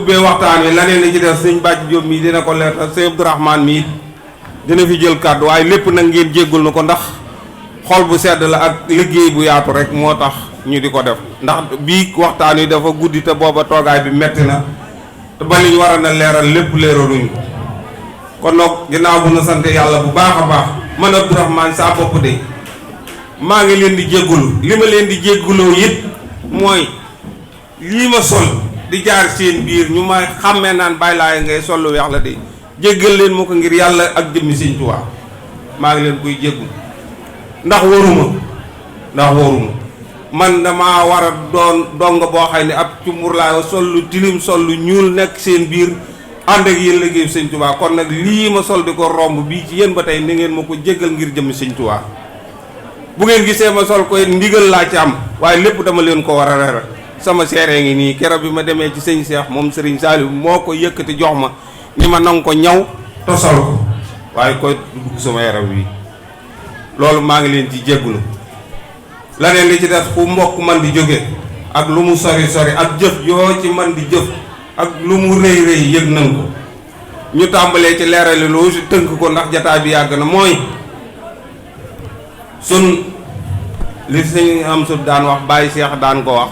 ubbee waxtaan wi laneen li ci def sëñ Bàcc Jóob mii dina ko leeral sëñ Abdourahmane mii dina fi jël kàddu waaye lépp nag ngeen jéggul na ko ndax xol bu sedd la ak liggéey bu yaatu rek moo tax ñu di ko def ndax bii waxtaan wi dafa guddi te booba toogaay bi metti na te ba liñ war a na leeral lépp leeraluñ ko kon nag ginnaaw bu na sant yàlla bu baax a baax man Abdourahmane saa bopp de maa ngi leen di jéggulu li ma leen di jégguloo it mooy lii ma sol di jaar seen biir ñu ma xàmmee naan bàyyi laay ngay sol lu weex la de jéggal leen ma ko ngir yàlla ak jëmmi Sëñ Tuubaa maa ngi leen koy jéggul ndax waruma man damaa war a doon dong boo xam ne ab cumbur laa sol lu tilim sol lu ñuul nekk seen biir ànd ak yéen liggéey Sëñ Tuubaa kon nag lii ma sol di ko romb bii ci yéen ba tey ni ngeen ma ko jéggal ngir jëmmi Sëñ Tuubaa bu ngeen gisee ma sol koy ndigal laa ci am waaye lépp dama leen ko war a reere sama seere ngi nii keroog bi ma demee ci sëñ Cheikh moom Serigne Saliou moo ko yëkkati jox ma ni ma nanga ko ñaw te sol ko waaye koy dugg sama yaram wi loolu maa ngi leen ci jéggulu laneen li ci def fu mbokk man di jóge ak lu mu sori sori ak jëf yoo ci man di jëf ak lu mu rëy rëy yëg nañ ko ñu tàmbalee ci leerali lu si tënk ko ndax jataay bi yàgg na mooy sun li sëñ am sut daan wax Baye Cheikh daan ko wax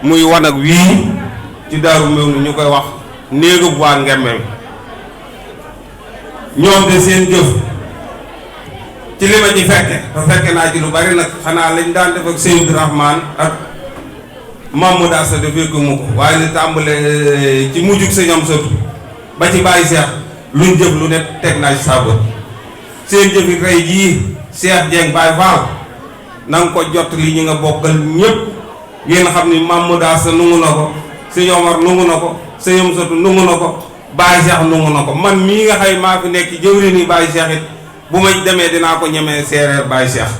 muy wanag wii ci Daaru Mewnu ñu koy wax néegub waa Ngembel ñoom de seen jëf ci li ma ci fekke te fekke naa ci lu bari nag xanaa lañ daan def ak sëñ Abdourahmane ak Mamadou Assa defee ko mu ko waaye li tàmbale ci mujjug sëñ am sut ba ci Baye Cheikh luñ jëf lu ne teg naa ci saa bët seen jëfi tey jii Cheikh Dieng Baye Fall na nga ko jot li ñu nga bokkal ñëpp ngeen xam ni Mamadou Assa nungu na ko sëñ Omar nungu na ko sëñ Amsatu nungu na ko Baye Cheikh nungu na ko man mii nga xëy maa fi nekk jëwri ni Baye Cheikh it bu ma demee dinaa ko ñemee séeréer Baye Cheikh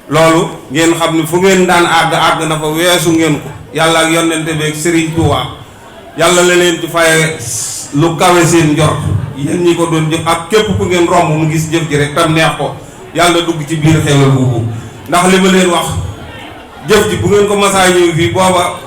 loolu ngeen xam ni fu ngeen daan àgg na fa weesu ngeen ko yàlla ak yonente beeg Serigne Touba yàlla la leen ci faye lu kawe seen njort yéen ñi ko doon jëf ak képp ku ngeen romb mu gis jëf ji rek tam neex ko yàlla dugg ci biir xewal buubu ndax li ma leen wax jëf ji bu ngeen ko masaa ñëw fii booba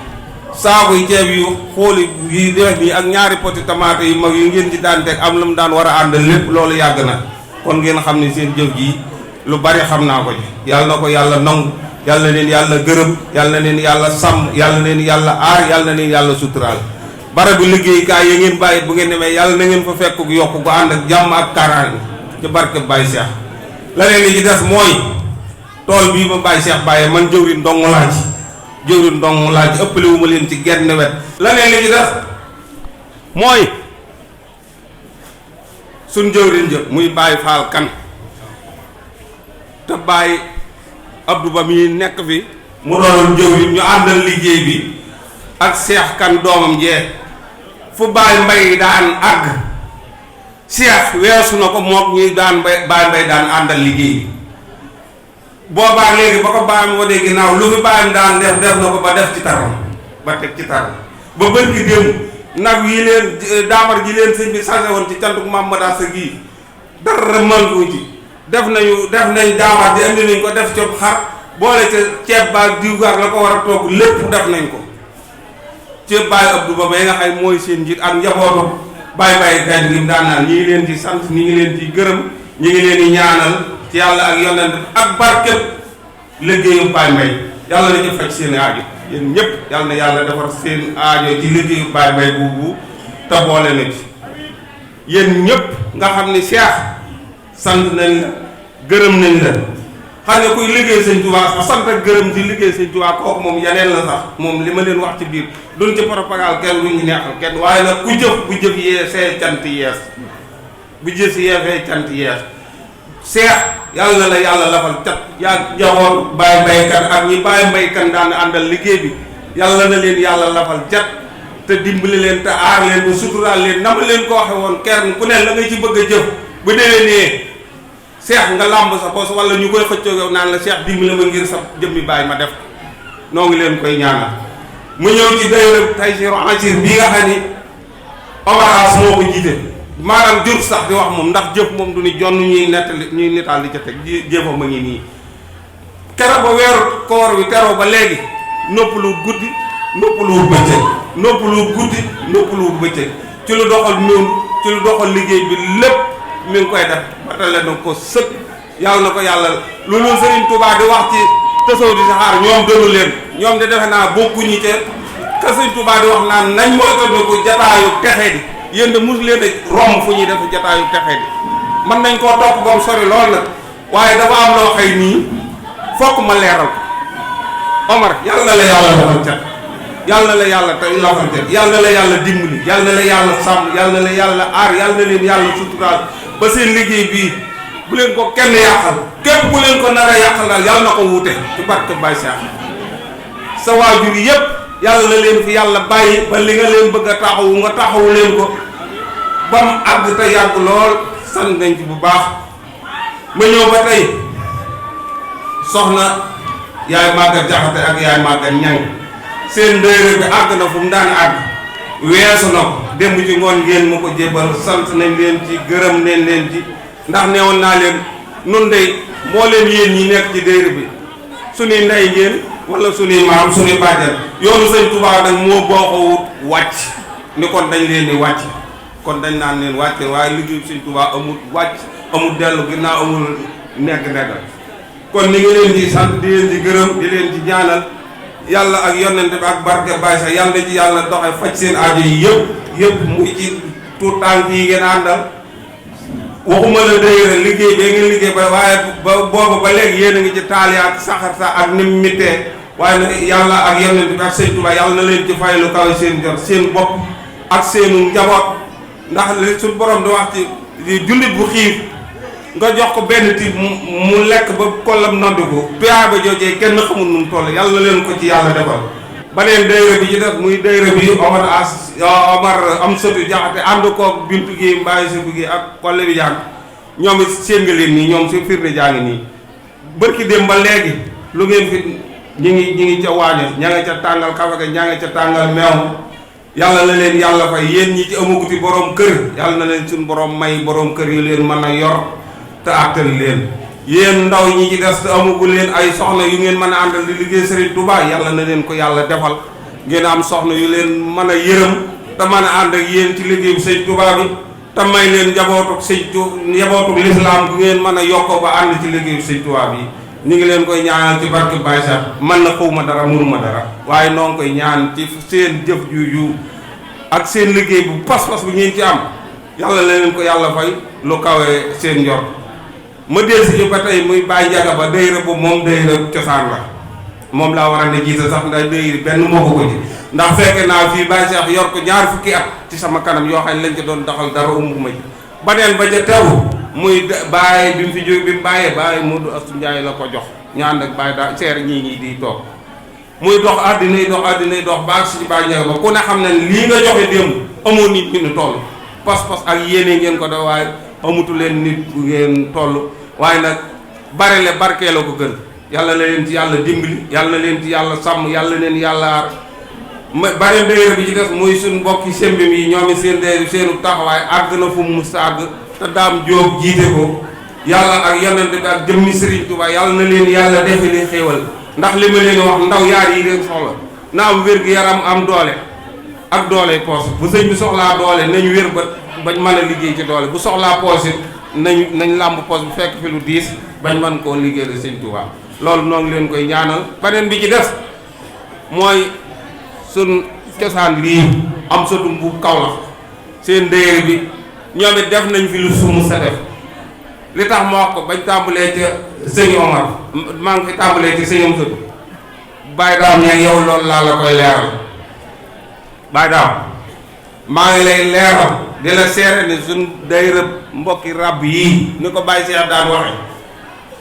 saakuy ceeb yu xooli yi def nii ak ñaari poti tamaate yu mag yu ngeen ci daan teg am lu mu daan war a àndal lépp loolu yàgg na kon ngeen xam ne seen jëf ji lu bari xam naa ko ci yàlla na ko yàlla nangu yàlla na leen yàlla gërëm yàlla na leen yàlla sàmm yàlla na leen yàlla aar yàlla na leen yàlla suturaal barabu liggéeykaay yi ngeen bàyyi bu ngeen demee yàlla na ngeen fa fekk yokk ko ànd ak jàmm ak kaaraange ci barke Baye Cheikh la leen li ci des mooy tool bii ma Baye Cheikh bàyyee man jëwriñ ndong laa ci ëppale wu ma leen ci genn wet la leen li ci des mooy suñ jëwriñ jëf muy Baye Fall kan te Baye Abdou Ba mi nekk fi mu doon jëwriñ ñu àndal liggéey bi ak Cheikh kan doomam jee fu Baye Mbay daan àgg Cheikh weesu na ko mook ñuy daan Baye Mbay daan àndal liggéey bi boobaa léegi ba ko baayam wadee ginnaaw lu fi baayam daan def na ko ba def ci taram ba teg ci taram ba bët gi démb nag yi leen daamar ji leen sëñ bi sase woon ci cantuk Mamadou Assa gii dara manqué ci def nañ daamar ji indi nañ ko def ci xar boole ca ceeb baag diwgaar la ko war a togg lépp def nañ ko ceeb Baye Abdou Ba nga xay mooy seen njiit ak njabootam Baye Gaye ngi daan naan ñi ngi leen ci sant ñi ngi leen ci gërëm ñi ngi leen di ñaanal ci yàlla ak yonent ak barkeb liggéeyu Baye Mbaye yàlla na ci faj seen aajo yéen ñëpp yàlla na yàlla defar seen aajo ci liggéeyu Baye Mbaye buubu te boole na ci yéen ñëpp nga xam ne Cheikh sant nañ la gërëm nañ la xam ne kuy liggéey Sëñ Tuubaa sax sant ak gërëm ci liggéey Sëñ Tuubaa kooku moom yaneen la sax moom li ma leen wax ci biir duñ ci propagande kenn duñ ci neexal kenn waaye nag ku jëf bu jëf yee see cant yees bu jëf yee fee cant yees Cheikh yàlla na la yàlla lafal cat yaa njaboot Baye Mbaye kan ak ñi Baye Mbaye kan daan àndal liggéey bi yàlla na leen yàlla lafal cat te dimbali leen te aar leen ba suturaal leen na ma leen ko waxe woon kenn ku ne la nga ci bëgg a jëf bu déwénee Cheikh nga làmb sa pos wala ñu koy xëccoo yow naan la Cheikh dimbali ma ngir sa jëmmi Baye ma def noo ngi leen koy ñaanal mu ñëw ci dayoo Taysiru Asir bii nga xam ni Omar moo ko jiite maanaam jur sax di wax moom ndax jëf moom du ni jonn ñuy nettali ñuy nitaal di ca teg jëfam ma ngi nii keroog ba weeru koor wi teroo ba léegi noppalu guddi noppaluwul bëccëg noppaluwul guddi noppaluwul bëccëg ci lu doxal noonu ci lu doxal liggéey bi lépp mi ngi koy def batale na ko sëkk yàlla na ko yàlla loolu Serigne Touba di wax ci tësaw di saxaar ñoom dënu leen ñoom de defe naa bokkuñu te ka Serigne Touba di wax naan nañ moytandiku jataayu texee di yéen de mus leen a romb fu ñuy def jataayu texee di mën nañ koo topp ba mu sori lool nag waaye dafa am loo xëy nii fokk ma leeral ko Omar yàlla na la yàlla defal cat yàlla na la yàlla tey lafal cat yàlla na la yàlla dimbali yàlla na la yàlla sàmm yàlla na la yàlla aar yàlla na leen yàlla suturaal ba seen liggéey bii bu leen ko kenn yàqal képp bu leen ko nar a yàqal daal yàlla na ko wuute ci barke Baye Cheikh sa waajur yépp yàlla na leen fi yàlla bàyyi ba li nga leen bëgg a taxawu nga taxawu leen ko ba mu àgg te yàgg lool sant nañ ci bu baax ma ñëw ba tey soxna yaay Maguette Jaxate ak yaay Maguette Ñang seen ndëyre bi àgg na fu mu daan àgg weesu na ko démb ci ngoon ngeen ma ko jébal sant nañ leen ci gërëm nañ leen ci ndax neewoon naa leen nun dey moo leen yéen ñi nekk ci ndëyre bi suñuy ndey ngeen wala suñuy maam suñuy bàjjan yoonu Sëñ Tuubaa nag moo booxawut wàcc ni kon dañ leen di wàcc kon dañ naan leen wàcc waaye liggéey Sëñ Tuubaa amul wàcc amul dellu ginnaaw amul nekk kon ni ngi leen di sant di leen di gërëm di leen di ñaanal yàlla ak yonente bi ak barke Baye sax yàlla ci yàlla doxe faj seen aajo yi yëpp muy ci tuut tànk yi ngeen àndal waxuma la dayre liggéey bee ngeen liggéey ba waaye ba booba ba léegi yéen a ngi ci taal yi ak saxar sa ak nim mittee waaye nag yàlla ak yonente bi ak Sëñ Tuubaa yàlla na leen ci fay lu kaw seen jot seen bopp ak seenu njaboot ndax li suñu borom di wax ci jullit bu xiif nga jox ko benn tiib mu lekk ba kollam noddu ko tuyaa ba joojee kenn xamul nu mu toll yàlla na leen ko ci yàlla defal baneen dayra bi ci def muy dayra bi Omar am sëtu Jaxate ànd koog Bintu gi Mbaye Sëtu gi ak Kolle bi jàng ñoom it seen nga leen nii ñoom si firnde jaa ngi nii bërki dem ba léegi lu ngeen fi ñi ngi ca waaño ña nga ca tàngal kafe ga ña nga ca tàngal meew yàlla na leen yàlla fay yéen ñi ci amaguti borom kër yàlla na leen suñu borom may borom kër yu leen mën a yor te àttal leen yéen ndaw ñi ci des te amagu leen ay soxna yu ngeen mën a àndal di liggéey Serigne Touba yàlla na leen ko yàlla defal ngeen am soxna yu leen mën a yërëm te mën a ànd ak yéen ci liggéeyu Serigne Touba bi te may leen njabootuk lislaam bu ngeen mën a yokkoo ba ànd ci liggéeyu Serigne Touba bi ñu ngi leen koy ñaanal ci barke Baye Cheikh man na xawma dara mënuma dara waaye noo ngi koy ñaan ci seen jëf ju ak seen liggéey bu pas-pas bu ngeen ci am yàlla na leen ko yàlla fay lu kawee seen njort ma del si ñu ba tey muy Baye Njaga ba dayra bu moom dayra cosaan la moom laa war a ne jiite sax ndax dayra benn moo ko ji ndax fekke naa fii Baye Cheikh yor ko ñaar fukki at ci sama kanam yoo xam ne lañ ci doon doxal dara umuma ji baneen ba ca tew muy Baye bi mu fi jóge bi mu bàyyee Baye Modou Astou Ndiaye la ko jox ñaan ak Baye daa seer ñii di toog muy dox àddina dox baag si Baye Njaga ba ku ne xam ne lii nga joxe démb amoo nit ñu toll pas-pas ak yéene ngeen ko da waaye amutu leen nit bu ngeen toll waaye nag barele barkeeloo ko gën yàlla na leen ci yàlla dimbali yàlla na leen ci yàlla sàmm yàlla leen yàlla aar bare dayra bi ci des muy suñ mbokki sembim yi ñoom it seenu taxawaay àgg na fu mu mus àgg te daam jóob jiite ko yàlla ak yonente bi ak jëmmi Serigne Touba yàlla na leen yàlla defe li xéewal ndax li ma leen wax ndaw yaar yi leen soxla na am wér-gu-yaram am doole ak doole poos bu sëñ bi soxlaa doole nañ wér bañ mën a liggéey ci doole bu soxlaa poos it nañ làmb poos bu fekk fi lu diis bañ mën koo liggéey la Sëñ Tuubaa loolu noo ngi leen koy ñaanal beneen bi ci des mooy sun cosaan lii am satu mbuub Kaolack seen dayre bi ñoom it def nañ fi lu sumu sa def li tax ma wax ko bañ tàmbalee ca sëñ Omar maa ngi fi tàmbalee ci sëñam sëtu Baye Daam ña yow loolu laa la koy leeral Baye Daam maa ngi lay leeral di la seere ni suñ dayre mbokki ràbb yii ni ko Baye Cheikh daan waxe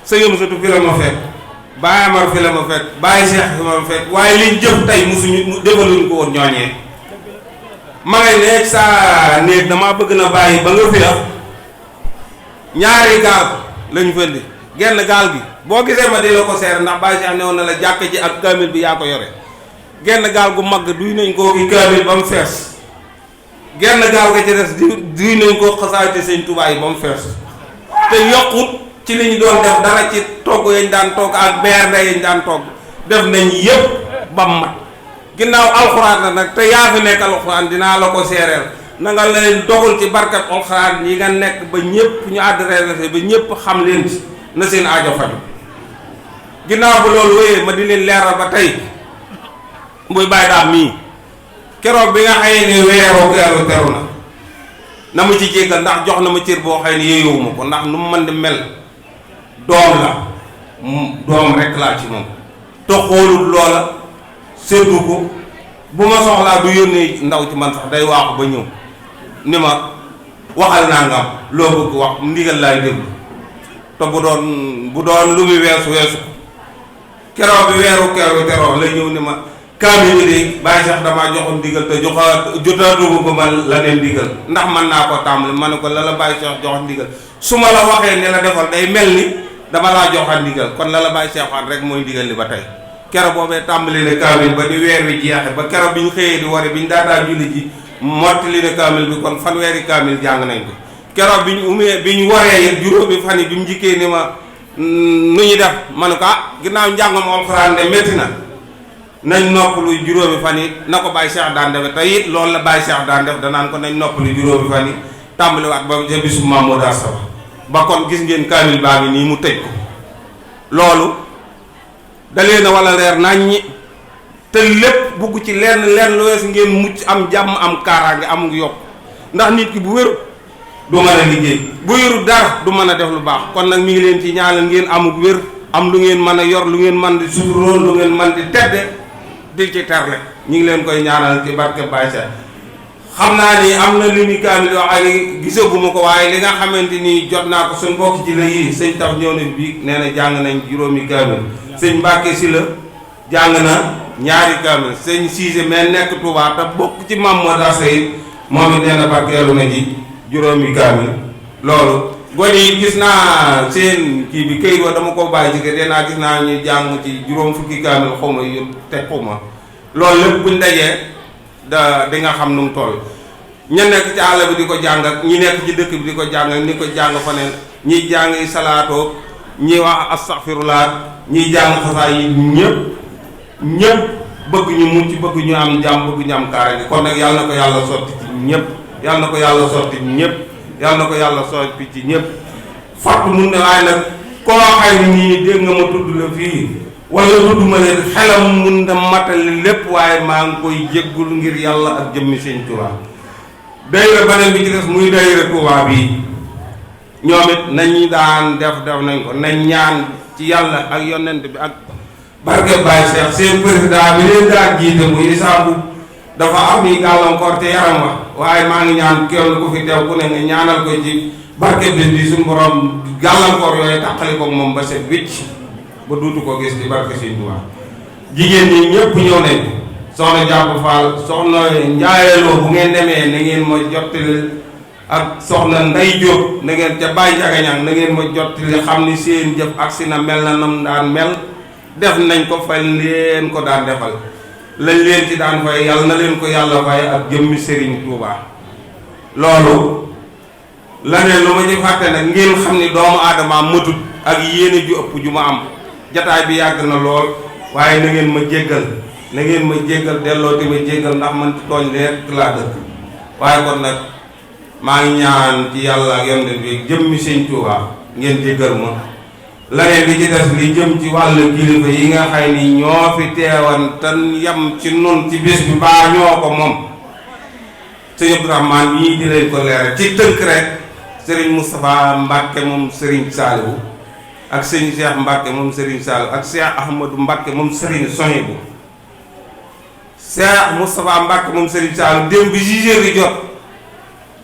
sëñam sëtu fi la ma fekk Baye Amar fi la ma fekk Baye Cheikh fi ma fekk waaye liñ jëf tey musuñu defaluñ ko woon ñooñee ma ngay nekk saa néeg damaa bëgg na bàyyi ba nga fi ñaari gaal lañu fëndi genn gaal gi boo gisee ma di la ko seere ndax Baye Cheikh ne woon na la jàkk ji ak kaamil bi yaa ko yore genn gaal gu mag duy nañ koo ki kaamil ba mu fees genn gaal ga ci des duy nañ koo xasaayte Sëñ Tuubaa yi ba mu fees te yokkut ci li ñu doon def dara ci togg yañ daan togg ak bernde yañ daan togg def nañ yëpp ba mu mat ginnaaw alxuraan la nag te yaa fi nekk alxuraan dinaa la ko seereel na nga leen doxul ci barkat alxuraan yi nga nekk ba ñëpp ñu adressé ba ñëpp xam leen ci na seen aajo faju ginnaaw ba loolu wéyee ma di leen leeral ba tey muy bàyyi daam mii keroog bi nga xëyee ne weeroo teru na ma ci jéggal ndax jox na ma cër boo xëy ne yéeyowuma ko ndax nu mu mën di mel doom la doom rek laa ci moom te xoolul loola séddu ko bu ma soxlaa du yónnee ndaw ci man sax day waaxu ba ñëw ni ma waxal naa nga am loo bëgg wax ndigal laay déglu te bu doon lu muy weesu keroog bi weeru teroo lay ñëw ni ma kaamil bi de bàyyi sax damaa joxoon ndigal te jotaatuma ko ma la leen ndigal ndax mën naa ko tàmbali ma ne ko la bàyyi sax joxoon ndigal su ma la waxee ne la defal day mel ni dama laa joxaat ndigal kon la bàyyi seexaan rek mooy ndigal li ba tey keroog boobee tàmbali ne kaamil ba di weer wi jeexe ba keroog bi ñu xëyee di wari bi ñu daataa julli ji mottali ne kaamil bi kon fanweeri kaamil jàng nañ ko keroog bi ñu waree juróomi fan yi bi mu njëkkee ni ma nu ñu def ma ne ko ginnaaw njàngam alxuraan de métti na nañ noppalu juróomi fan yi na ko Baye Cheikh daan defe te it loolu la Baye Cheikh daan def danaan ko nañ noppalu juróomi fan yi tàmbaliwaat ba ca bisu Mamadou Assa ba kon gis ngeen kaamil baa ngi nii mu tëj ko loolu da leen a wala leer naññi te lépp bugg ci lenn lu wees ngeen mucc am jàmm am kaaraange am ngi yokk ndax nit ki bu wéru du mën a liggéey bu wéru dara du mën a def lu baax kon nag mi ngi leen ci ñaanal ngeen amuk wér am lu ngeen mën a yor lu ngeen mën di suturoon lu ngeen mën di tedde di ci terle ñu ngi leen koy ñaanal ci barke Baye Cheikh xam naa ni am na li ñu kaamil yoo xam ne gisaguma ko waaye li nga xamante ni jot naa ko suñ bokk ci la yii sëñ tax ñëw na bii nee na jàng nañ juróomi kaamil sëñ Mbàkke si la jàng na ñaari kaamil sëñ Siise mais nekk Touba te bokk ci Mamadou Assa yi moom it nee na barkeelu na ji juróomi kaamil loolu gone yi gis naa seen kii bi këyit wa dama ko bàyyi ci kër naa gis naa ñu jàng ci juróom fukki kaamil xawma yu te xawma loolu lépp buñ dajee di nga xam nu mu toll ña nekk ci àll bi di ko jàng ak ñi nekk ci dëkk bi di ko jàng ak ni ko jàng fa neen ñiy jàng salaatoo ñi wax astaghfirullah ñiy jàng xasaa yi ñëpp bëgg ñu mucc bëgg ñu am jàmm bëgg ñu am kaaraange kon nag yàlla na ko yàlla sotti ci ñëpp yàlla na ko yàlla sotti ñëpp yàlla na ko yàlla sotti ci ñëpp fàttu mun ne waaye nag koo xay nii dégg nga ma tudd la fii wala tudd ma leen xelam mun na matali lépp waaye maa ngi koy jéggul ngir yàlla ak jëmmi sëñ Tuubaa dayra beneen bi ci des muy dayra Tuubaa bii ñoom it nañu daan def nañ ko nañ ñaan ci yàlla ak yonent bi ak barke Baye Cheikh seen président bi leen daan jiite muy isaabu dafa am ni gàllankoor te yaram wa waaye maa ngi ñaan kenn ku fi teew ku ne nga ñaanal ko ci barke bis bi suñu borom gàllankoor yooyu tàqali ko moom ba set wicc ba duutu ko gis di barke Sëñ Tuubaa jigéen ñi ñëpp ñëw nañ soxna Jàpp Fall soxna Njaayeloo bu ngeen demee na ngeen ma jottali ak soxna Nday Jóob na ngeen ca Baye Jagañang na ngeen ma jottali xam ni seen jëf agsi na mel na nam daan mel def nañ ko fay leen ko daan defal lañ leen ci daan fay yàlla na leen ko yàlla fay ak jëmmi Serigne Touba loolu la ne lu ma ci fàtte nag ngeen xam ni doomu aadama matut ak yéene ju ëpp ju ma am jataay bi yàgg na lool waaye na ngeen ma jéggal delloo te ma jéggal ndax man ci tooñ leer laa dëkk waaye kon nag maa ngi ñaan ci yàlla ak yonent bi jëmmi Serigne Touba ngeen jéggal ma laneen li ci des li jëm ci wàllu kilifa yi nga xay ni ñoo fi teewan tan yam ci nun ci bis bi baa ñoo ko moom sëñ Abdourahmane ñii di leen ko leeral ci tënk rek sëriñ Moustapha Mbacke moom sëriñ Saliou ak sëñ Cheikh Mbacke moom sëriñ Saliou ak Cheikh Ahmadou Mbacke moom sëriñ Sohibou Cheikh Moustapha Mbacke moom sëriñ Saliou démb bi jugé di jot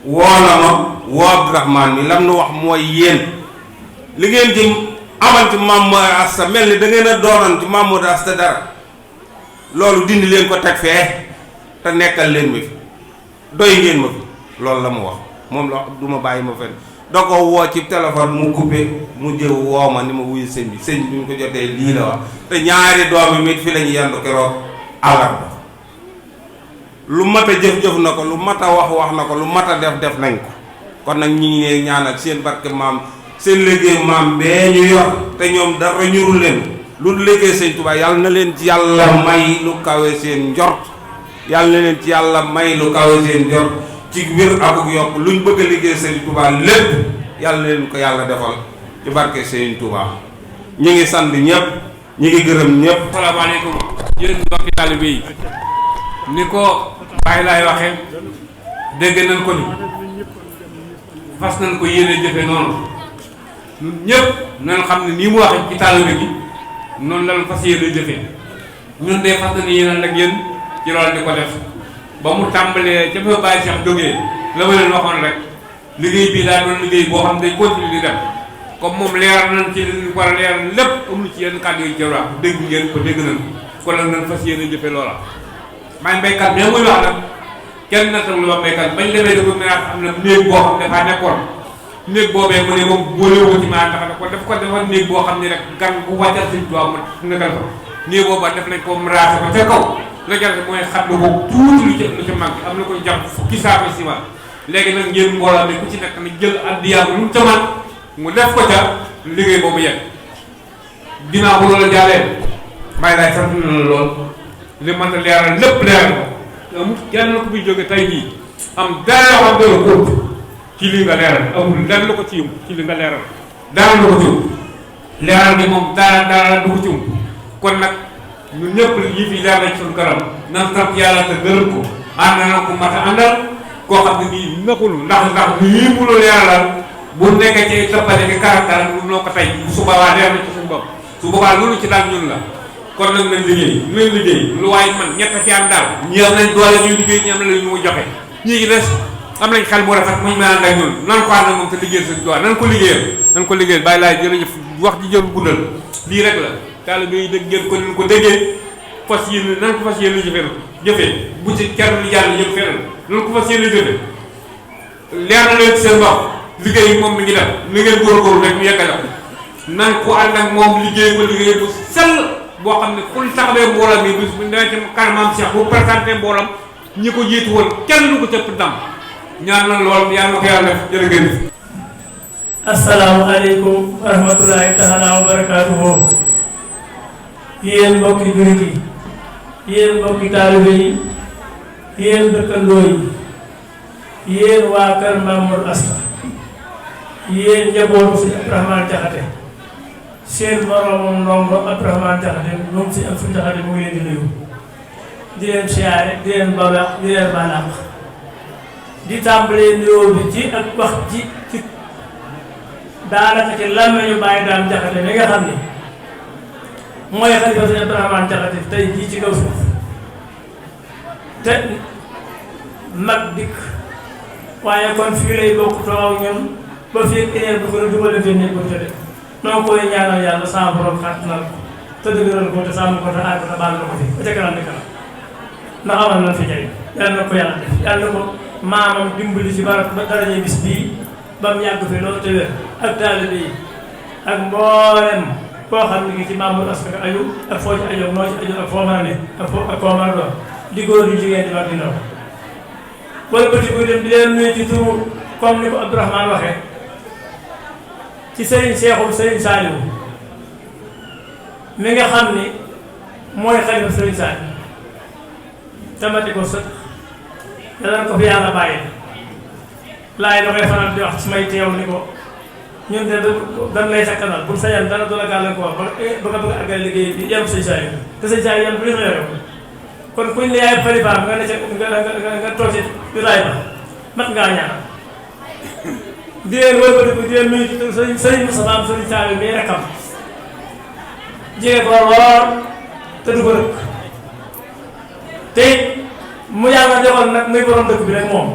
woo na ma woo Abdourahmane mi lam nu wax mooy yéen li ngeen jëm amal ci Mamadou Assa mel ni da ngeen a doonoon ci Mamadou Assa dara loolu dindi leen ko teg fee te nekkal leen ma fi doy ngeen ma fi loolu la mu wax moom la du ma bàyyi ma fenn da ko woo ci téléphone mu coupé mu jëw woo ma ni ma wuyu sëñ bi ñu ko jotee lii la wax te ñaari doom yi fi lañu yendu keroog àllarba lu mat a jëf na ko lu mat a wax na ko lu mat a def nañ ko kon nag ñi ngi ne ñaanal seen barke maam seen liggéey maam bee ñu yor te ñoom dara ñurul leen lu liggéey sëñ Touba yàlla na leen ci yàlla may lu kawe seen njort yàlla na leen ci yàlla may lu kawe seen njort ci wér akuk yokk luñ bëgg a liggéey sëñ Touba lépp yàlla na leen ko yàlla defal ci barke sëñ Touba. ñi ngi sant ñëpp ñi ngi gërëm ñëpp. asalaamaaleykum yéen mbokki taalibe yi ni ko Baye laay waxee dégg nañ ko ni fas nañ ko yéene jëfe noonu ñun ñëpp nañ xam ne nii mu waxee ci taalibe gi noonu lañ fas yéene jëfe ñun de fas nañ yéene ak yéen ci loolu di ko def ba mu tàmbalee ca fa Baye Cheikh jógee la ma leen waxoon rek liggéey bii daa doon liggéey boo xam ne day continuer di dem comme moom leer nañ ci li war a leer lépp amul ci yenn kàddu yu jëw dégg ngeen ko dégg nañ kon nag nañ fas yéene jëfe loola maay mbéykat mais muy wax nag kenn nattam lu ma mbéykat bañ demee da ko ménage am na néeg boo xam ne dafaa nekkoon néeg boobee mu ne moom boolewu ci maa tax ko daf ko defar néeg boo xam ne rek gan bu wàccal suñ tubaab ma nekkal fa néeg booba def nañ ko raase ko ca kaw la jarate mooy xam ne boobu tuuti lu ca mag am na koy jàpp fukki saako ciment léegi nag ngeen mbooloo mi ku ci nekk nag jël addiyaam lu mu ca man mu def ko ca liggéey boobu yegg ginnaaw bu loolu jaalee Baye laay sant na la lool li mën a leeral lépp leeral ko amul kenn ku fi jóge tey jii am dara yoo xam ne la ko ci li nga leeral amul lenn lu ko ci ci li nga leeral dara lu ko ci leeral bi moom dara du ko ci kon nag ñun ñëpp yi fi leer nañ suñu kanam nan sant yàlla te gërëm ko ànd na ko mat a àndal koo xam ne nii naxul ndax lii mu la leeralal bu nekkee ci toppale ki caractère lu noo ko tey su boobaa leer na ci suñu bopp su boobaa loolu ci daal ñun la kon nag nañ liggéey lu waaye man ñett fi am daal ñi am nañ doole ñuy liggéey ñi am na la ñu joxe ñii ci des am nañ xel mu rafet muñ mën a ànd ak ñun nan ko ànd ak moom te liggéeyal seen doole nan ko liggéeyal bàyyi laay jërëjëf wax ji jël guddal lii rek la taalibe yi dégg ngeen ko ni ko déggee fas yéene nan ko fas yéene jëfee bu ci kenn lu jàll yëpp feneen nan ko fas yéene jëfee leer na leen ci seen bopp liggéey moom mi ngi def li ngeen góorgóorlu rek ñu yeggale ko nan ko ànd ak moom liggéey ko liggéey bu sell boo xam ne fu taxawee mboolam yi bis bu nee ci kanamam Cheikh bu présenté mboolam ñi ko jiitu woon kenn du ko cëpp ndam ñaan na lool yàlla na ko yàlla def jërë ngeen jëf. asalaamaaleykum wa rahmatulahi taala wa barakaatuhu. yéen mbokki jurit yi yéen mbokki taalibe yi yéen dëkkandoo yi yéen waa kër Mamour Asta yéen njabootu si Abdourahmane Diakhaté seen moroomam ndongo Abdourahmane Diakhaté moom si am suñu Diakhaté mu ngi leen di nuyu di leen siyaare di leen balax di leen balax di tàmbalee nuyoo bi ci ak wax ci daanaka ci làmmeñu Baye Dame Diakhaté mi nga xam ni mooy xalifa sëñ Abdourahmane Diakhaté tey jii ci kaw suuf te mag dikk waaye kon fii lay bokk toog ñun ba fii ak éneer bu ko dugal fi nekk te de noo koy ñaanal yàlla sa borom kàttanal ko te dëgëral ko te sàmm ko te aar ko te baal na ko fi ba ca kanam di kanam ndax amal na fi jay yàlla na ko yàlla def yàlla na ko maamam dimbali ci barab ba daraje bis bii ba mu yàgg fi loolu te wér ak taalibe yi ak mboolem koo xam ne ci Mamour Asta nga aju ak foo ci aju noo ci aju ak foo mën a ne ak koo mën a doon di góor di jigéen di mag di ndaw wala bëti bu dem di leen nuyu ci turu comme ni ko Abdourahmane waxee ci Serigne Cheikhoum Serigne Saliou mi nga xam ni mooy xalifa Serigne Saliou tamati ko sët danañ ko fi yàlla bàyyi laay da koy faral di wax su may teew ni ko ñun de dañ lay sakkanal pour sa yan dara du la gàllankoor ba nga bëgg a àggal liggéey bi yem Serigne Saliou te Serigne Saliou yan bu li nga kon kuñ ne yaay xalifaam nga ne nga toog ci raay ba mat ngaa ñaanal di leen wëlbatiku di leen nuyu ci sëriñ Moustapha am sëriñ Saliou mii rekkam jege ko lool te du ko rëkk te mu yàlla joxoon nag muy borom dëkk bi rek moom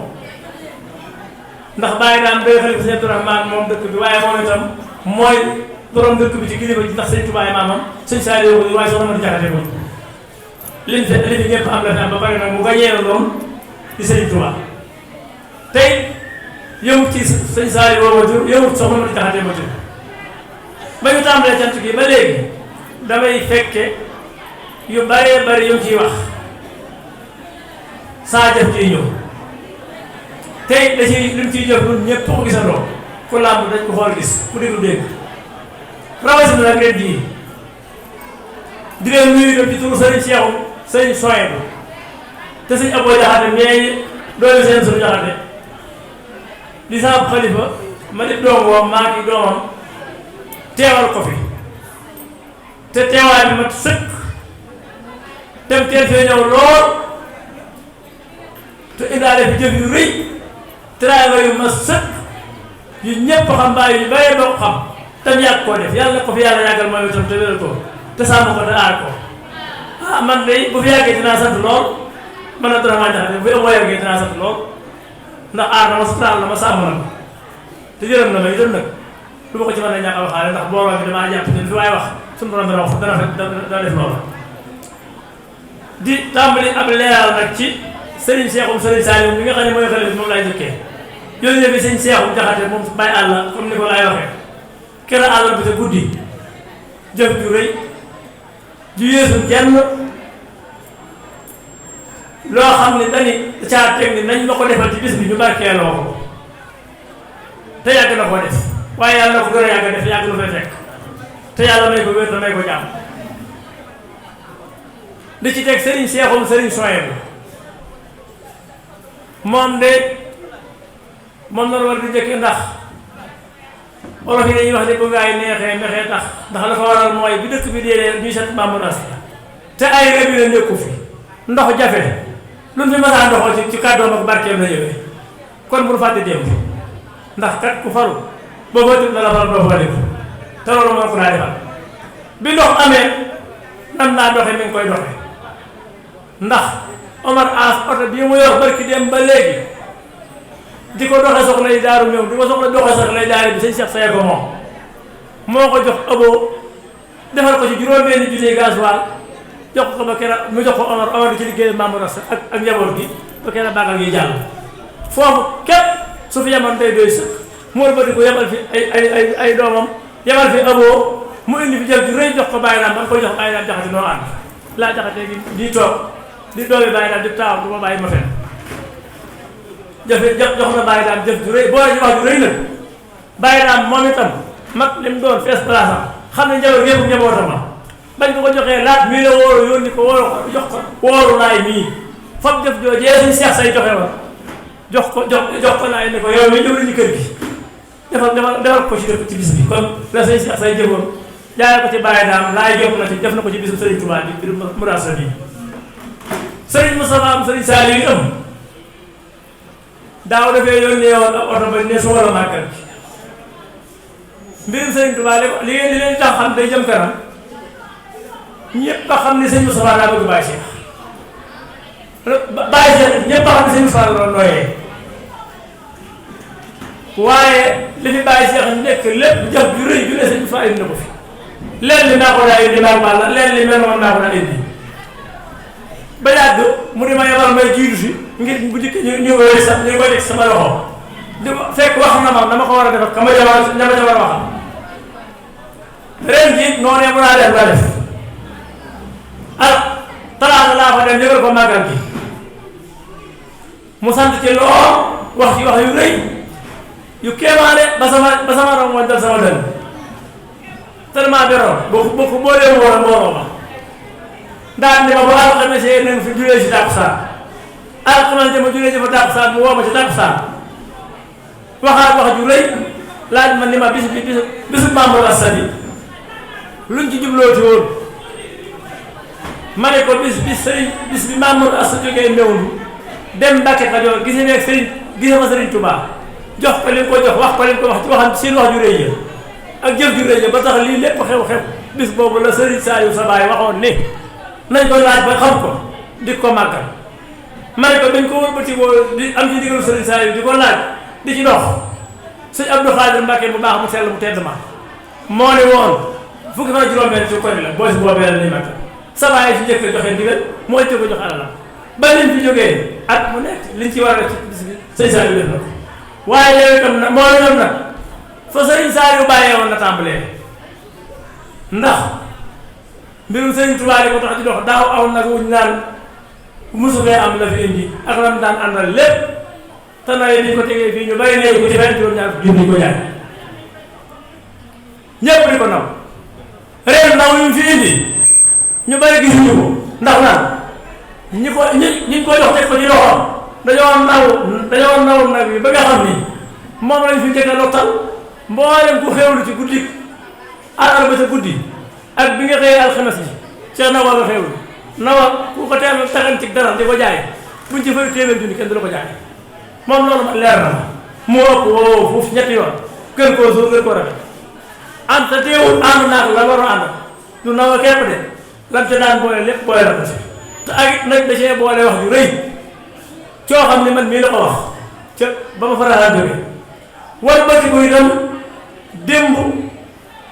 ndax Baye Dame day xalifa sëñ Abdourahmane moom dëkk bi waaye moom itam mooy borom dëkk bi ci kilifa ji ndax sëñ Touba maamam sëñ Saliou ko waaye soxna Mati Diakhaté ko li fi ñëpp am la fi am ba pare nag mu gañeeru doom di Sëriñ Tuubaa tey yëwut ci sëñ Saliou woo ma jur yëwut soxna Mati Diakhaté ma jur ba ñu tàmbalee cant gi ba léegi damay fekke yu baree bari yu ciy wax saa jëf ciy ñëw tey da ciy li mu ciy jëf ñun ñëpp ko gisandoo ku làmb dañ ko xool gis ku déglu dégg rawatina nag ren jii di leen nuyu dem ci turu sëriñ Cheikhu sëriñ Soyebu te sëñ Abo Jaxate mais doole seen suñu Jaxate di sama xalifa ma di doomam maa ngi doomam teewal ko fi te teewaay bi mat sëkk tem teel fee ñëw lool te indaale fi jëf yu rëy travail yu ma sëkk yu ñëpp xam bàyyi yu bàyyi doo xam tam yàgg koo def yàlla na ko fi yàlla yàggal mooy itam te wéral ko te sàmm ko te aar ko ah man de bu fi yàggee dinaa sant lool man na dara maa jaxate bu amoo yàggee dinaa sant lool ndax aar na ma sutaal na ma sàmm na ma te jërëm na ma itam nag du ma ko ci mën a ñàkk a waxaale ndax booloo bi damaa jàpp ne fi waaye wax suñu borom dana wax dana def loolu di tàmbali ab leeral nag ci Serigne Cheikhoum Serigne Saliou mi nga xam ne mooy xale bi moom laay jëkkee yooyu bi sëñ Cheikhoum Jaxate moom bàyyi àll comme ni ko laay waxee kera àllal bi te guddi jëf ju rëy ju yéesul jenn loo xam ne dañu caa teg ni nañ ma ko defal ci bis bi ñu barkeeloo ko te yàgg na ko def waaye yàlla na ko gën a yàgg def yàgg na fay fekk te yàlla may ko wér te may ko jàmm di ci teg Serigne Cheikhoum Serigne Soyebu moom de moom la war di jëkk ndax olof yi dañuy wax ne bu gaay neexee mexee tax ndax la ko waral mooy bi dëkk bi dee ñuy set Mamour Asta te ay rëbb la nekku fi ndox jafe luñ fi masaan ndoxoo ci kàddoom ak barkeem la ñëwee kon bu nu fàtte démb ndax kat ku faru boo fa tëb na la faral doo fa def te loolu moo ko daa defal bi ndox amee nam naa doxe mi ngi koy doxe ndax Omar As oto bii mu yor barki dem ba léegi di ko doxe soxla yi daaru ñëw di ko soxla doxe soxla yi daaru bi sëñ Cheikh Saye ko moom moo ko jox abo defal ko ci juróom-benni junni gasoil jox ko ba kera mu jox ko Omar di ci liggéey Mamour Asta ak njaboot gi ba kera bàggal gi jàll foofu képp su fi yemoon day doy sëkk mu ba di ko yebal fi ay doomam yebal fi abo mu indi fi jël di rëy jox ko bàyyi naam ba nga koy jox bàyyi naam Jaxate noo ànd laa Jaxate gi di toog di doomi bàyyi daal di taaw du ma bàyyi ma fen jox na bàyyi daal jëf ju rëy boo ji wax ju rëy nag bàyyi daal moom itam mag li mu doon fees place am xam ne njaboot yëpp njabootam la bañ ko joxee laat mii la wóoru yónni ko wóoru ko jox ko wóoru laay mii fab jëf joojee suñ Seex Say joxe woon jox ko laay ne ko yow mi jëwriñu kër gi defal ko ci bis bi kon la suñ Seex Say jëfoon jaay ko ci bàyyi daal laay jox na ci def na ko ci bisu Sëriñ Tuubaa bi murasa bi Sëriñ Moustapha am Sëriñ Saliou yi am daaw dafay yónnee woon ak oto ba ne su wala màggal bi mbirum Sëriñ Tuubaa li leen tax xam day jëm kanam ñëpp a xam ne Sëriñ Moustapha daa bëgg Baye Cheikh Baye Cheikh ñëpp a xam ne Sëriñ Moustapha la nooyee waaye li fi Baye Cheikh nekk lépp jëf ju rëy ju ne Sëriñ Moustapha indi na ko fi leen li naa ko daa indi maa balla leen li mel moom naa ko daa indi ba yàgg mu di ma yebal may jiitu si ngir bu dikk ñu koy sax ñu koy teg sama loxo di fekk wax na ma dama ko war a def ka ma jabar waxam ren jii noonee mu naa def la def talaata laa fa dem yëgal ko màggal gi mu sant ci lool wax ci wax yu rëy yu kéemaane ba sama rom mooy dal sama dënn tellement beroon boo boolee mu war a mbooloo ma daan ne ma ba alxames nañ fi julee si tàkkusaan alxames ma julee si fa tàkkusaan mu woo ma ci tàkkusaan waxaat wax ju rëy laaj ma ni ma bisu Mamour Asta bi luñ ci jubloo ci woon ma ne ko bis bi Mamour Asta jógee Ndewlu dem Mbàkke Kajoor gise neeg gise ma Sëriñ Tuubaa jox ko li ko jox wax ko li ko wax ci waxam seen wax ju rëy ya ak jëf ju rëy ya ba tax lii lépp xew-xew bis boobu la Sëriñ Saliou sa baay waxoon ni nañ ko laaj ba xam ko di ko màggal ma ne ko dañ ko wëlbati woo di am ci ndigalu Sëriñ Saliou di ko laaj di ci dox sëñ Abdou Khadir Mbacke bu baax mu sell mu tedd ma moo ne woon fukki fan juróom-benn ci kori la boo si boobee la ni mag sa baay ci njëkk joxe ndigal moo ci ko jox alalam ba liñ fi jógee at mu nekk liñ ci war a def ci bis bi sëñ Saliou def na ko waaye yow itam nag moo ñoom nag fa Sëriñ Saliou bàyyee woon na tàmbalee ndax mbirum Sëriñ Tuubaa di ko tax di dox daaw aw nag wuñ naan mosu fee am la fi indi ak lam daan àndal lépp te nawet bi ñu ko tegee fii ñu bari léegi ko ci benn juróom-ñaar junni ko jaay ñépp di ko naw ren ndaw ñu fi indi ñu bari gisuñu ko ndax naan ñi ko jox teg ko ci loxoom dañoo naw nag bi ba nga xam ni moom lañ fi njëkk a lottal mboolem ku xewlu ci guddi àllarba ca guddi ak bi nga xëyee alxames yi ca nawa nga xewlu nawa ku ko teel taxan ci dara di ko jaay buñ ci fay téeméer junni kenn du la ko jaay moom loolu man leer na ma moo ëpp woo foofu ñetti yoon gën koo suur gën koo rafet ànd te teewul ànd naag la waroon ànd du nawa képp de lam ca daan boole lépp boole la ko si te ak it nag da cee boole wax ju rëy coo xam ne man mii la ko wax ca ba ma faral a jóge war bëgg ko itam démb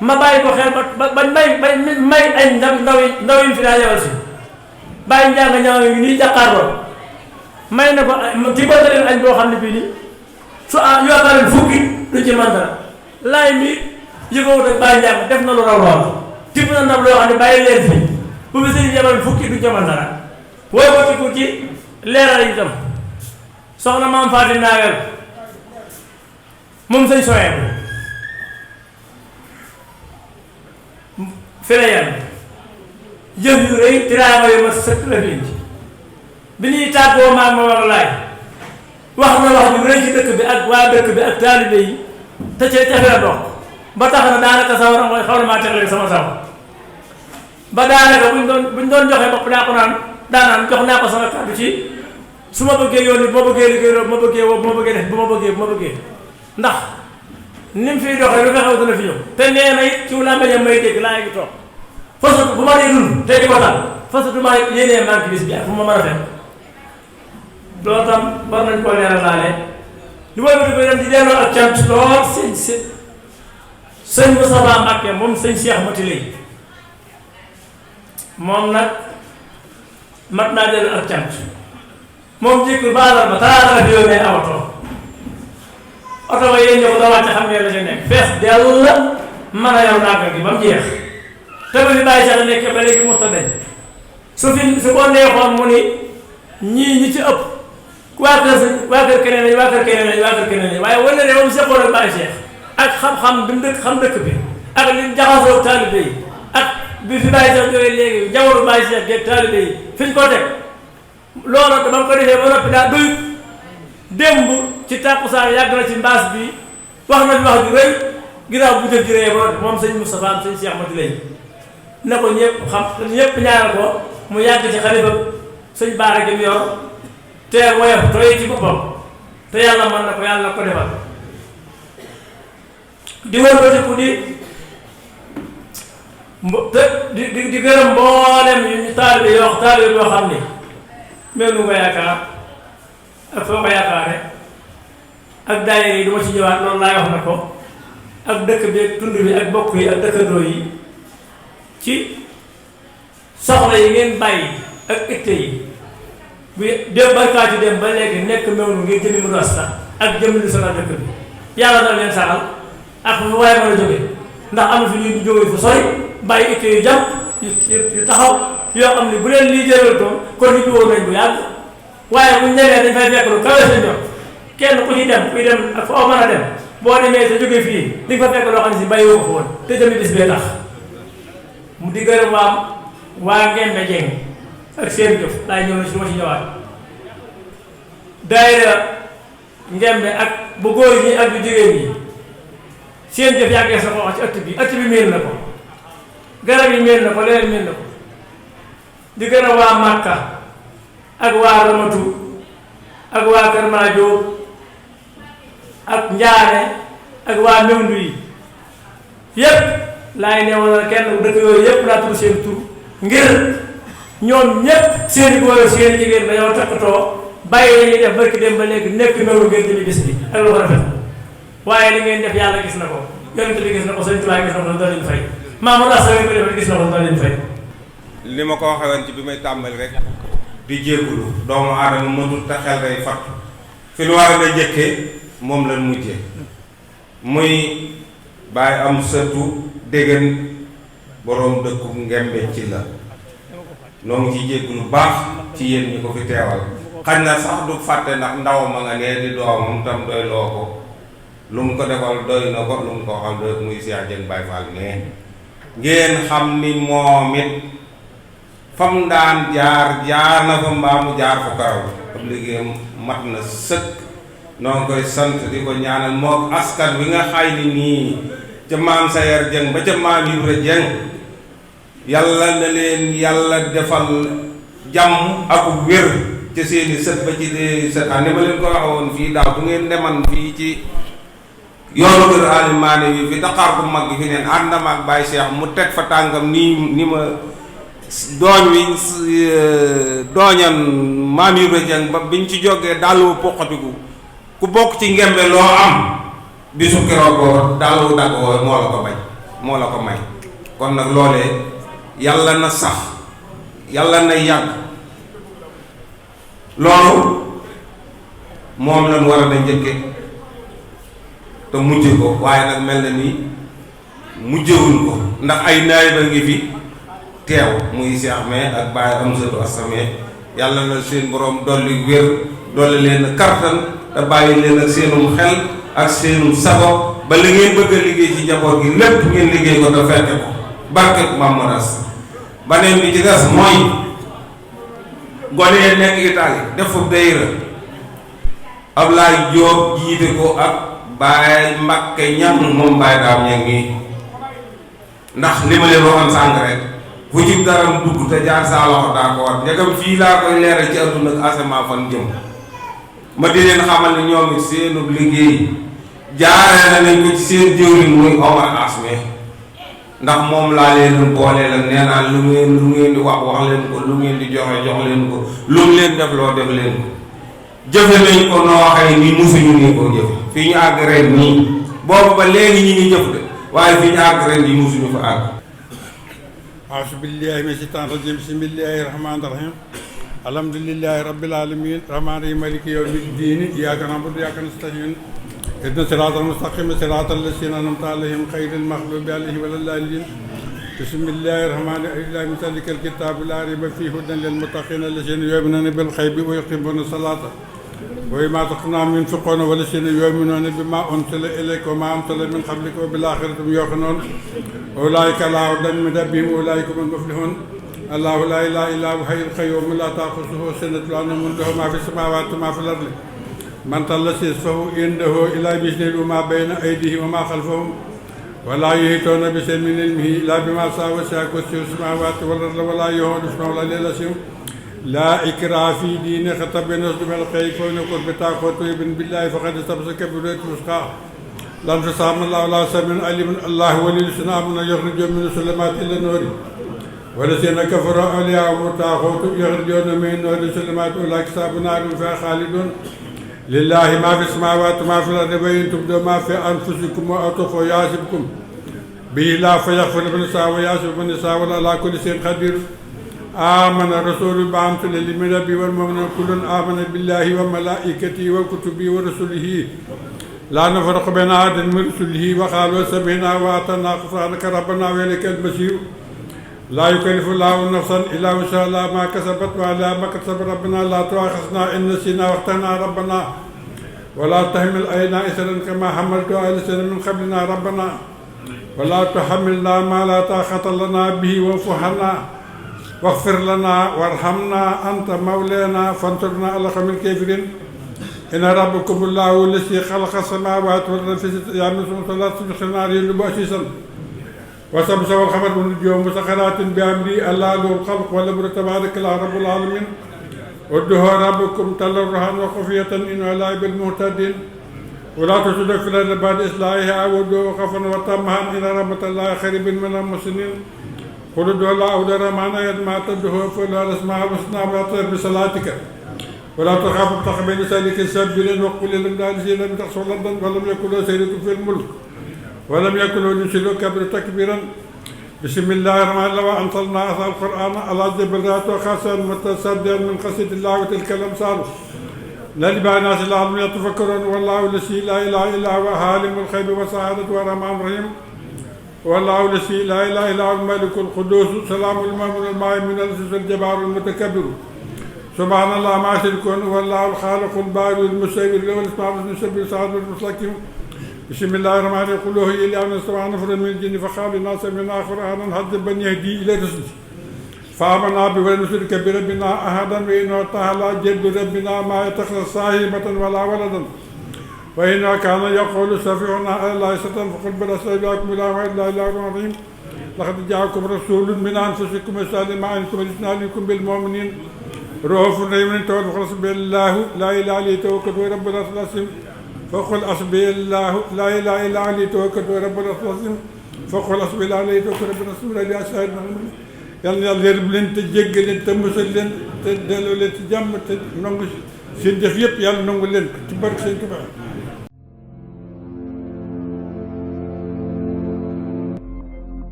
ma bàyyi ko xel ba may ay ndaw yi fi daa yewal si bàyyi njàng ñaaw yi nii jàkkaarloo may na ko ci bëgg añ boo xam ne bii nii su yokkaleen fukki du ci man dara laay mi yëgowut ak bàyyi njàng def na lu raw lool tibb na ndab loo xam ne bàyyi leen fi bu fi sëriñ yebal fukki du ci man dara wooy ko ci leeral yi itam soxna maam Faati Naawel moom sëñ soyee fele yàlla jëf yu rëy tiraama yu ma sëkk la fi indi bi ñuy tàggoo maag ma war laay wax na wax ju rëy ci dëkk bi ak waa dëkk bi ak taalibe yi te ca jafe la dox ba tax na daanaka sawara mooy xaw na maa tegle sama saw ba daanaka buñ doon joxee bopp daa ko daanaan jox naa ko sama kàddu ci su ma bëggee yoon it bu ma bëggee liggéey bu ma bëggee woo bu ma bëggee def bu ma bëggee ndax ni mu fiy doxee lu fexew dana fi ñëw te nee na it ci laa bañ may dégg laa ngi toog fasatu bu ma dee dund te di ko taal fasatu ma yéenee manque bis bi ak fu ma mën a fekk loolu tam war nañ koo leeral laale li mooy bëgg dem di delloo ak cant lool sëñ Moustapha Mbacke moom sëñ Cheikh Mati Lay moom nag mat naa delloo ak cant moom jékkul baalal ma talaata la fi yónnee aw oto ba yéen ñëw da wàcc xam ngeen la ca nekk fees dell la mën a yow naaga gi ba mu jeex te ba fi bàyyi sax nekk ba léegi musta dañ su ko neexoon mu ni ñi ci ëpp waa kër keneen lañ waaye wala ne moom seqoon ak bàyyi Cheikh ak xam-xam bi mu dëkk xam dëkk bi ak li jaxasoo taalibe yi ak bi fi bàyyi sax jógee léegi jamono bàyyi Cheikh geeg taalibe yi fi ñu ko teg loolu dama ko defee ba noppi daa doy démb ci tàkkusaan yàgg na ci mbaas bi wax na fi wax ju rëy ginnaaw bu jëf ji rëy ba moom sëñ Moustapha am sëñ Cheikh Mati Lay na ko ñëpp ñaanal ko mu yàgg ci xalifa sëñ Baara gi mu yor te woyof tooy ci boppam te yàlla mën na ko yàlla na ko defal di wëlbatiku di gërëm mboolem ñu taalibe yoo xam ni mel nu nga yaakaar ak foo ko yaakaare ak daayira yi du ma ci ñëwaat loolu laay wax na ko ak dëkk bi ak tund bi ak bokk yi ak dëkkandoo yi ci soxla yi ngeen bàyyi ak itte yi bu dem barkaati dem ba léegi nekk mewnu ngir jëmi mu rasta ak jëmi lu sonal dëkk bi yàlla na leen saxal ak fu waaye mën a jóge ndax am na fi ñuy jóge fu sori bàyyi itte yu jàpp yu taxaw yoo xam ne bu leen lii jëlal toon kon nit ñi woon nañ bu yàgg waaye buñ demee dañ fay fekk lu kawe sa ñor kenn ku ci dem kuy dem ak foo mën a dem boo demee sa jóge fii di nga fa fekk loo xam ne si bàyyi woo ko woon te jëmi bis bee tax mu di gërëm waa Ngembe Jeng ak seen jëf laay ñëw na si lu ma ci ñëwaat daayira Ngembe ak bu góor ñi ak bu jigéen ñi seen jëf yàggee sa ko wax ci ëtt bi miin na ko garab yi miin na ko leneen miin na ko di gërëm waa Makka ak waa Ramatu ak waa Kër Maajoor ak Njaane ak waa Mewndu yi yépp laay ne woon kenn dëkk yooyu yépp laa tur seen tur ngir ñoom ñépp seeni góor seeni jigéen dañoo takkatoo bàyyi la ñuy def barki dem ba léegi nekk Mewndu ngeen jëmi bis bi ak lu ko rafet waaye li ngeen def yàlla gis na ko yonent bi gis na ko Sëñ Tuubaa gis na ko doo leen fay Mamadou Assa ko def gis na ko doo leen fay li ma ko waxee woon ci bi may tàmbali rek di jéggulu doomu aadama mënul te xel day fatt fi lu war a la jëkkee moom lañ mujjee muy bàyyi am sëtu déggan boroom dëkku Ngembe ci la noo ngi ciy jéggulu baax ci yéen ñi ko fi teewal xañ na sax du fàtte ndax ndaw ma nga nee di doomam tam doy loo ko lu mu ko defal doy na ko lu mu ko xam doy muy Cheikh Dieng Baye Fall nee ngeen xam ni moom it fam daan jaar na fa mbaamu jaar fa karaw ab liggéeyam mat na sëkk noo ngi koy sant di ko ñaanal mook askan wi nga xay ni nii ca maam Sayar Jeng ba ca maam Ibra Jeng yàlla na leen yàlla defal jàmm ak wér ca seeni sët ba ci dee sët ni ma leen ko waxoon fii daaw bu ngeen deman fii ci yoonu kër alimaane yi fi daqaar bu mag gi fi neen ànd na ak Baye Cheikh mu teg fa tàngam ni ma dooñ wi dooñan maam Ibra Jeng ba biñ ci jógee dàllu poqatiku ku bokk ci ngembe loo am bisu keroog ko dàllu dagg woo moo la ko bañ moo la ko may kon nag loolee yàlla na sax yàlla na yàgg loolu moom lañ war a na njëkke te mujje ko waaye nag mel na ni mujjewuñ ko ndax ay naay ba ngi fi teew muy Cheikh mais ak Baye Amsatou Assame yàlla na seen borom dolli wér dolli leen kartan te bàyyi leen ak seenum xel ak seenum sago ba li ngeen bëgg a liggéey ci njaboot gi lépp ngeen liggéey ko te fekke ko barke Mamadou As baneen bi ci des mooy gone yi nekk Italie def fa dayra Ablaye Diop jiite ko ak Baye Mbakke Ñang moom Baye Daam Ñang ngi ndax li ma leen waxoon sànq rek fu ci dara dugg te jaar saa loxo daa ko war njëkkam fii laa koy leeral ci àdduna ak asamaan fan jëm ma di leen xamal ne ñoom it seenu liggéey jaaree nañ ko ci seen jëwriñ muy Omar Asme ndax moom laa leen boole la nee naa lu ngeen di wax leen ko lu ngeen di joxe jox leen ko lu mu leen def loo def leen ko jëfe nañ ko noo waxee ni musuñu nii koo jëfe fii ñu àgg ren nii boobu ba léegi ñi ngi jëf de waaye fii ñu àgg ren nii musuñu fa àgg. أعوذ بالله من الشيطان الرجيم بسم الله الرحمن الرحيم الحمد لله رب العالمين الرحمن الرحيم مالك يوم الدين إياك نعبد وإياك نستعين اهدنا الصراط المستقيم صراط الذين أنعمت عليهم غير المغضوب عليهم ولا الضالين بسم الله الرحمن الرحيم من ذلك الكتاب لا ريب فيه هدى للمتقين الذين يؤمنون بالغيب ويقيمون الصلاة وبما رزقناهم ينفقون والذين يؤمنون بما أنزل إليك وما أنزل من قبلك وبالآخرة هم يوقنون أولئك على هدى من ربهم أولئك هم المفلحون الله لا إله إلا هو الحي القيوم لا تأخذه سنة ولا نوم له ما في السماوات وما في الأرض من ذا الذي يشفع عنده إلا بإذنه وما بين أيديهم وما خلفهم ولا يحيطون بشيء من علمه إلا بما شاء وسع كرسيه السماوات والأرض ولا يؤوده حفظهما ولا العظيم لا إكراه في دين قد تبين الرشد من الغي فمن يكفر بالطاغوت ويؤمن بالله فقد استمسك بالعروة الوثقى لا انفصام الله ولا سميع عليم الله ولي الذين آمنوا يخرجون من الظلمات إلى النور والذين كفروا أولياءهم الطاغوت يخرجون من النور إلى الظلمات أولئك أصحاب النار هم فيها خالدون لله ما في السماوات وما في الأرض وإن تبدوا ما في أنفسكم أو تخفوه يحاسبكم به الله فيغفر من يشاء ويحاسب من يشاء والله على كل شيء قدير آمن الرسول بما أنزل إليه من ربه والمؤمنون كل آمن بالله وملائكته وكتبه ورسله لا نفرق بين أحد من رسله وقالوا سمعنا وأطعنا غفرانك ربنا وإليك المصير لا يكلف الله نفسا إلا وسعها ما كسبت وعليها ما كسب ربنا لا تؤاخذنا إن نسينا واخطأنا ربنا ولا تحمل علينا إصرا كما حملت على الذين من قبلنا ربنا ولا تحملنا ما لا طاقة لنا به واعف عنا واغفر لنا وارحمنا أنت مولانا فانصرنا على القوم الكافرين إن ربكم الله الذي خلق السماوات والأرض في 6 أيام ثم ثلاث نار يلب أسيسا والشمس والقمر والنجوم مسخرات بأمره الله له الخلق والأمر تبارك الله رب العالمين ادعوا ربكم تضرعا وخفية إنه لا يحب المعتدين ولا تفسدوا في الأرض بعد إصلاحها وادعوه خوفا وطمعا إن رحمة الله قريب من المحسنين قل ادعوا الله أو الرحمن أينما تدعوا فله الأسماء الحسنى وأطهر بصلاتك ولا تخافوا ابتغوا بين ذلك سبيلا وقل للذين لم تحصوا لندن ولم يكن له شريك في الملك ولم يكن له يشرك كبر تكبيرا بسم الله الرحمن الرحيم وأنزلنا هذا القرآن على جبل وخاصا متصديا من قصيدة الله وتلك الأمثال للباء الناس العالم يتفكرون والله الذي لا إله إلا هو عالم الغيب والشهادة والرحمن الرحيم والله الذي لا إله إلا هو الملك القدوس سلام المؤمن المؤمن العزيز الجبار المتكبر سبحان الله ما يشركون والله الخالق البارئ المصور له الاسماء الحسنى سعد المستقيم بسم الله الرحمن الرحيم قل اوحي الي ان استمع نفر من الجن فقالوا انا سمعنا قرانا عجبا يهدي الى الرشد فآمنا به ولن نشرك بربنا أحدا وإنه تعالى جد ربنا ما يتخذ صاحبة ولا ولدا وإنه كان يقول سفيهنا على الله ستن فقل بل أستودعكم إلى ما إلا إله الرحيم لقد جاءكم رسول من أنفسكم يسأل ما عنكم ولسنالكم بالمؤمنين رؤوف رحيم توكل حسبي الله لا إله إلا توكل رب العالمين فقل حسبي الله لا إله إلا علي توكل رب العالمين فقل حسبي الله لا توكل رب العالمين يا سيدنا yàlla yàlla yërëm leen te jéggal leen te musal leen te delloo leen ci jàmm te nangu seen jëf yëpp yàlla nangu leen ci barke Sëñ Tuubaa